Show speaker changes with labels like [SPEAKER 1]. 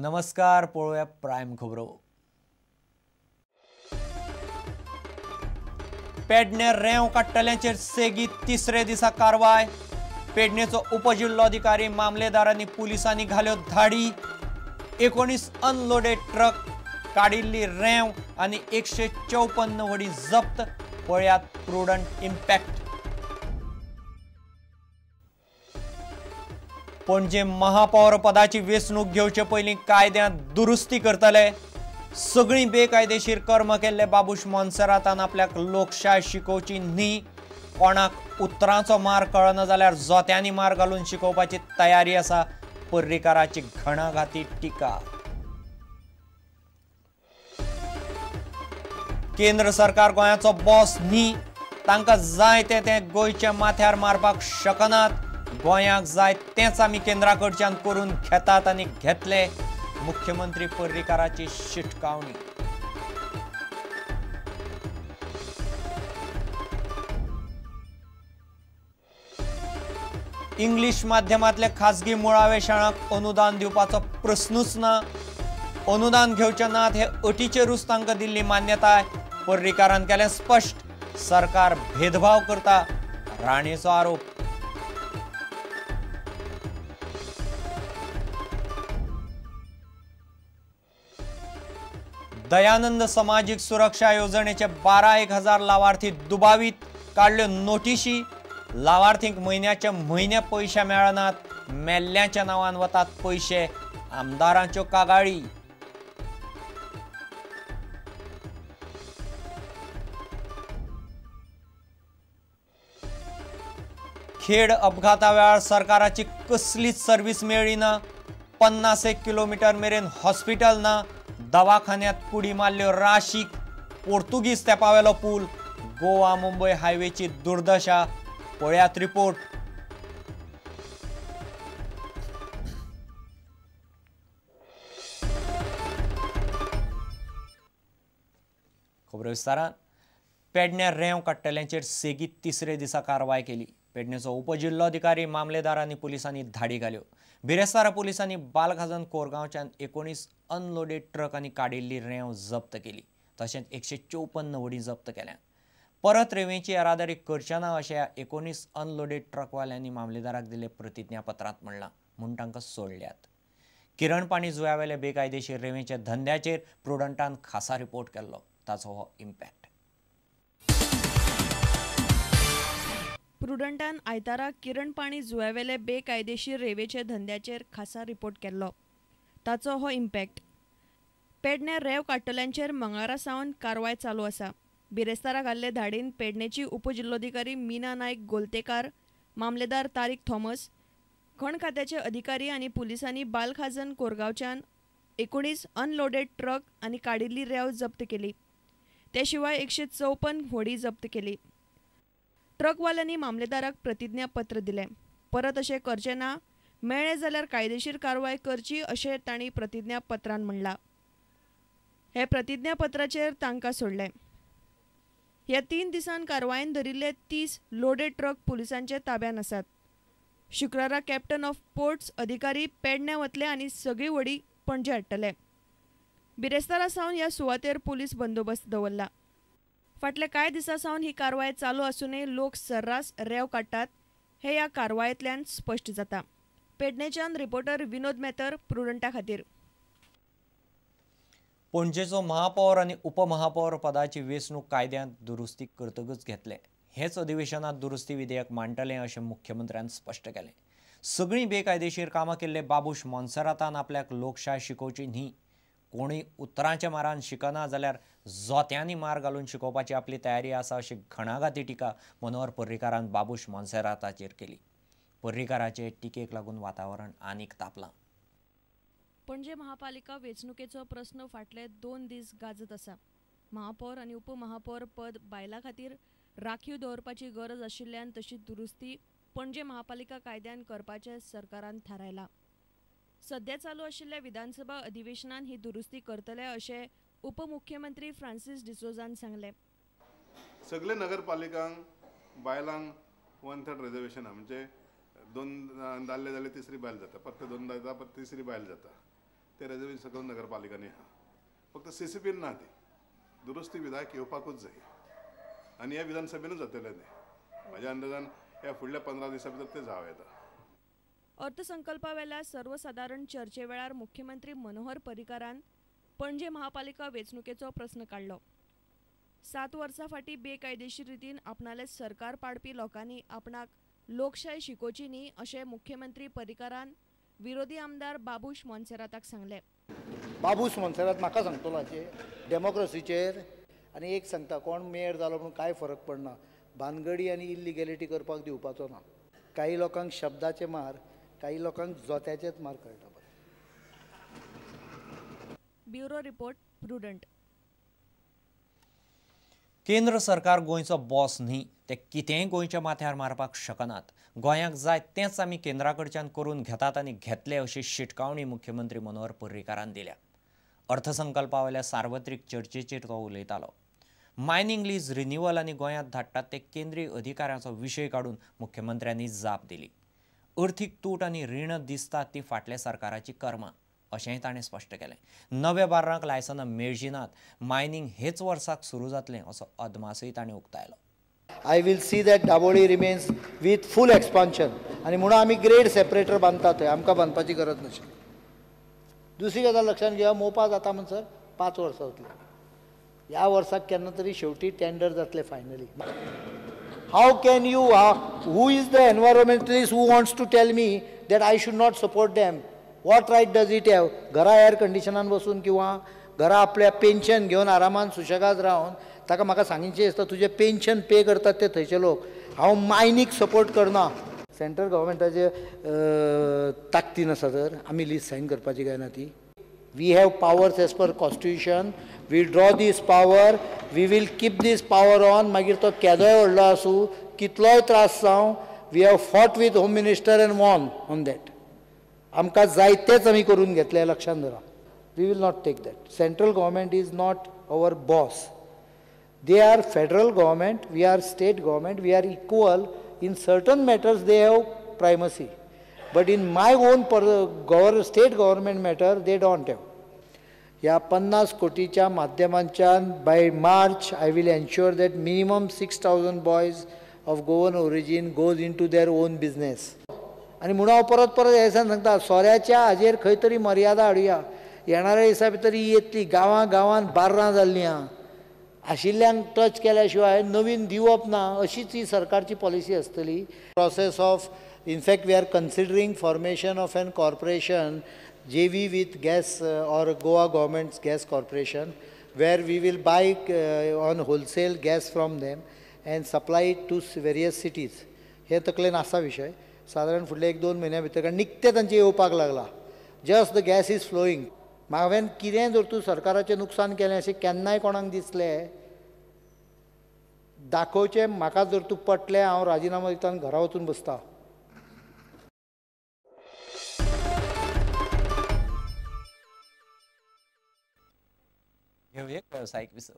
[SPEAKER 1] नमस्कार, पळोवया प्रायम खबरो. पेडणे रेंव काडटल्यांचेर सेगीत तिसरे दिसा कारवाय. पेडणेचो उपजिल्लोधिकारी, मामलेदारांनी पुलिसांनी घाल्यो धाडी. 19 अनलोडेड ट्रक, काडिल्ली रेंव आनी 154 व्हडी जप्त. पळयात प्रुडंट इम्पॅक्ट. पणजे महापौर पदाची वेंचणूक घेवचे पयलीं कायद्यांत दुरुस्ती करतले. सगळीं बेकायदेशीर कर्म केल्ले बाबूश मोन्सेरातान आपल्याक लोकशाय शिकोवची न्ही. कोणाक उतरांचो मार कळना जाल्यार जोत्यांनी मार घालून शिकोवपाची तयारी आसा. पर्रीकाराची घणाघाती टिका. केंद्र सरकार गोंयाचो बॉस न्ही, तांकां जाय तें ते गोंयच्या माथ्यार मारपाक शकनात. गोंयाक जाय तेंच आमी केंद्रा कडच्यान करून घेतात आनी घेतले. मुख्यमंत्री पर्रीकाराची शिटकावणी. इंग्लीश माध्यमांतले खाजगी मुळावे शाळांक अनुदान दिवपाचो प्रस्नूच ना. अनुदान घेवचे नात हे अटीचेरूच तांकां दिल्ली मान्यताय. पर्रीकारान केलें स्पश्ट, सरकार भेदभाव करता, राणेचो आरोप. दयानंद समाजीक सुरक्षा येवजणेचे 12,000 लावार्थी दुबावीत, काडल्यो नोटिशी. लावार्थींक म्हयन्याचे म्हयने पयशे मेळनात, मेल्ल्याच्या नांवान वतात पयशे. आमदारांच्यो कागाळी. खेड अपघाता वेळार सरकाराची कसलीच सर्वीस मेळ्ळी ना. 50 किलोमीटर मेरेन हॉस्पिटल ना. दवाखान्यात कुडी मारल्यो राशीक. पोर्तुगीज तेंपावेलो पूल. गोवा मुंबय हायवेची दुर्दशा. पळयात रिपोर्ट. खबरो विस्तारान. पेडण्या रेंव काडटल्यांचेर सेगीत तिसरे दिसा कारवाय केली. पेडणेचो उपजिल्लोधिकारी, मामलेदार आनी पुलिसांनी धाडी घाल्यो. बिरेस्तारा पुलिसांनी बालखाजन कोरगांवच्यान 19 अनलोडेड ट्रक आनी काडिल्ली रेंव जप्त केली. तशेंच 154 व्हडीं जप्त केल्या. परत रेंवेची येरादारी करचे ना अशें 19 अनलोडेड ट्रकवाल्यांनी मामलेदाराक दिल्ले प्रतिज्ञापत्रांत म्हणलां, म्हूण तांकां सोडल्यात. किरणपाणी जुंव्यावेले बेकायदेशीर रेंवेच्या धंद्याचेर प्रुडंटान खासा रिपोर्ट केल्लो. ताचो हो इम्पॅक्ट.
[SPEAKER 2] प्रुडंटान आयतारा किरणपाणी जुंव्यावेले बेकायदेशीर रेंवेचे धंद्याचेर खासा रिपोर्ट केल्लो. ताचो हो इम्पॅक्ट. पेडण्या रेंव काडटल्यांचेर मंगळारा सावन कारवाय चालू आसा. बिरेस्तारा घाल्ले धाडीन पेडणेची उपजिल्लोधिकारी मीना नायक गोलतेकार, मामलेदार तारीक थॉमस, खण खात्याचे अधिकारी आनी पुलिसांनी बालखाजन कोरगांवच्यान 19 अनलोडेड ट्रक आनी काडिल्ली रेंव जप्त केली. ते शिवाय 154 व्हडी जप्त केली. ट्रकवाल्यांनी मामलेदाराक प्रतिज्ञापत्र दिलें. परत अशें करचें ना, मेळ्ळें जाल्यार कायदेशीर कारवाय करची अशें तांणी प्रतिज्ञापत्रान म्हणलां. हे प्रतिज्ञापत्राचेर तांकां सोडलें. ह्या 3 दिसान कारवायेन धरिल्ले 30 लोडेड ट्रक पुलिसांच्या ताब्यान आसात. शुक्रारा कॅप्टन ऑफ पोर्ट्स अधिकारी पेडण्या वतले आनी सगळी व्हडी पणजे हाडटले. बिरेस्तारा सावन ह्या सुवातेर पुलीस बंदोबस्त दवरला. फाटल्या कांय दिसां सावन ही कारवाय चालू आसूनय लोक सर्रास रेंव काडटात हे ह्या कारवायेंतल्यान स्पश्ट जाता. पेडणेच्यान रिपोर्टर विनोद मेहतर, प्रुडंटा खातीर.
[SPEAKER 1] पणजेचो महापौर आनी उपमहापौर पदाची वेंचणूक कायद्यांत दुरुस्ती करतकच घेतले. हेच अधिवेशनात दुरुस्ती विधेयक मांडटले अशें मुख्यमंत्र्यान स्पश्ट केलें. सगळीं बेकायदेशीर कामां केल्ले बाबूश मोन्सेरातान आपल्याक लोकशाय शिकोवची न्ही. कोणूय उतरांच्या मारान शिकना जाल्यार जोत्यांनी मार घालून शिकोवपाची आपली तयारी आसा अशी घणाघाती टिका मनोहर पर्रीकारान बाबूश मोन्सेराताचेर केली. पर्रीकाराचे टिकेक लागून वातावरण आनीक तापलां.
[SPEAKER 2] पणजे महापालिका वेंचणुकेचो प्रस्न फाटले 2 दीस गाजत आसा. महापौर आनी उपमहापौर पद बायलां खातीर राखीव दवरपाची गरज आशिल्ल्यान तशी दुरुस्ती पणजे महापालिका कायद्यान करपाचें सरकारान थारायलां. सध्या चालू आशिल्ल्या विधानसभा अधिवेशनान ही दुरुस्ती करतले अशें उपमुख्यमंत्री फ्रांसीस डिसोजान सांगलें.
[SPEAKER 3] सगळे नगरपालिकांक बायलांक 1/3 रिजर्वेशन, म्हणजे 2 दादले जाल्यार तिसरी बायल जाता, परत 2 जाता, परत तिसरी बायल जाता. तें रेजर्वेशन सगळ्या नगरपालिकांनी आहा, फक्त सी सी पीन ना. ती दुरुस्ती विधायक येवपाकूच जाय आनी ह्या विधानसभेनूच जातलें तें. म्हाज्या अंदाजान ह्या फुडल्या 15 दिसां भितर तें जावं येता.
[SPEAKER 2] अर्थसंकल्पावेल्या सर्वसादारण चर्चे वेळार मुख्यमंत्री मनोहर पर्रीकारान पणजे महापालिका वेंचणुकेचो प्रस्न काडलो. 7 वर्सां फाटीं बेकायदेशीर रितीन आपणाले सरकार पाडपी लोकांनी आपणाक लोकशाय शिकोवची न्ही अशें मुख्यमंत्री पर्रीकारान विरोधी आमदार बाबूश मोन्सेराताक सांगलें.
[SPEAKER 4] बाबूश मोन्सेरात म्हाका सांगतलो हाचेर डेमोक्रेसीचेर. आनी एक सांगता, कोण मेयर जालो म्हणून कांय फरक पडना, भानगडी आनी इल्लिगेलिटी करपाक दिवपाचो ना. काही लोकांक शब्दाचे मार, काही लोकांक जोत्याचेच मार कळटा.
[SPEAKER 2] Bureau report, Prudent.
[SPEAKER 1] केंद्र सरकार गोंयचो बॉस न्ही, ते कितेंय गोंयच्या माथ्यार मारपाक शकनात. गोंयाक जाय तेंच आमी केंद्रा कडच्यान करून घेतात आनी घेतले अशी शिटकावणी मुख्यमंत्री मनोहर पर्रीकारान दिल्या. अर्थसंकल्पावेल्या सार्वत्रिक चर्चेचेर तो उलयतालो. मायनिंग लीज रिन्युअल आनी गोंयांत धाडटात ते केंद्रीय अधिकाऱ्यांचो विशय काडून मुख्यमंत्र्यांनी जाप दिली. अर्थीक तूट आनी रीण दिसतात ती फाटल्या सरकाराची कर्मां अशेंय ताणें स्पश्ट केलें. नव्या बार्रांक लायसनां मेळचीं नात, मायनिंग हेच वर्साक सुरू जातलें असो अदमासूय ताणें उक्तायलो.
[SPEAKER 4] I will see that Dabolim remains with full expansion. आनी म्हणून आमी ग्रेड सेपरेटर बांदतात थंय, आमकां बांदपाची गरज नाशिल्ली. दुसरी गजाल लक्षांत घेवया, मोपा जाता म्हणसर 5 वर्सां जातलीं. ह्या वर्साक केन्ना तरी शेवटी टेंडर जातलें finally. How can you, who is the environmentalist who wants to tell me that I should not support them? What right does it have? घरा एअर कंडिशनान बसून किंवा घरा आपल्या पेन्शन घेवन आरामान सुशेगाद रावन ताका म्हाका सांगचें आसता तुजें पेन्शन पे करतात ते थंयचे लोक. हांव मायनीक सपोर्ट करना. सेंट्रल गव्हर्मेंटाचे ताकदीन आसा तर आमी लीज सायन करपाची काय ना ती. We have powers as per constitution, we draw this power, we will keep this power on. मागीर तो केदोय व्हडलो आसूं, कितलोय त्रास जावं, we have fought with home minister and won on that. आमकां जायतेच आमी करून घेतले, लक्षांत धरा. We will not take that. Central government is not our boss. They are federal government, we are state government, we are equal. In certain matters they have primacy, but in my own state government matter they don't have. ह्या 50 कोटीच्या माध्यमांच्यान by March I will ensure that minimum 6,000 boys of Goan origin goes into their own business. आनी म्हणून हांव परत परत हे दिसान सांगता, सोऱ्याच्या हाजेर खंय तरी मर्यादा हाडुया. येणाऱ्या दिसा भितर ही येतली. गांवां गांवांत बार्रां जाल्लीं आहा, आशिल्ल्यांक टच केल्या शिवाय नवीन दिवप ना अशीच ही सरकारची पॉलिसी आसतली. Process of, in fact we are considering formation of an corporation JV with gas or Goa government's gas corporation, where we will buy on wholesale gas from them and supply it to various cities. हे तकलेन आसा विशय. सादारण फुडले 1-2 म्हयन्या भितर, कारण निकतें तांचें येवपाक लागला. Just the gas is flowing. हांवें कितेंय जर तूं सरकाराचें नुकसान केलें अशें केन्नाय कोणाक दिसलें दाखोवचें म्हाका, जर तूं पटलें हांव राजिनामो दिता आनी घरा वचून बसता.
[SPEAKER 1] घेवया एक वेवसायीक विसव.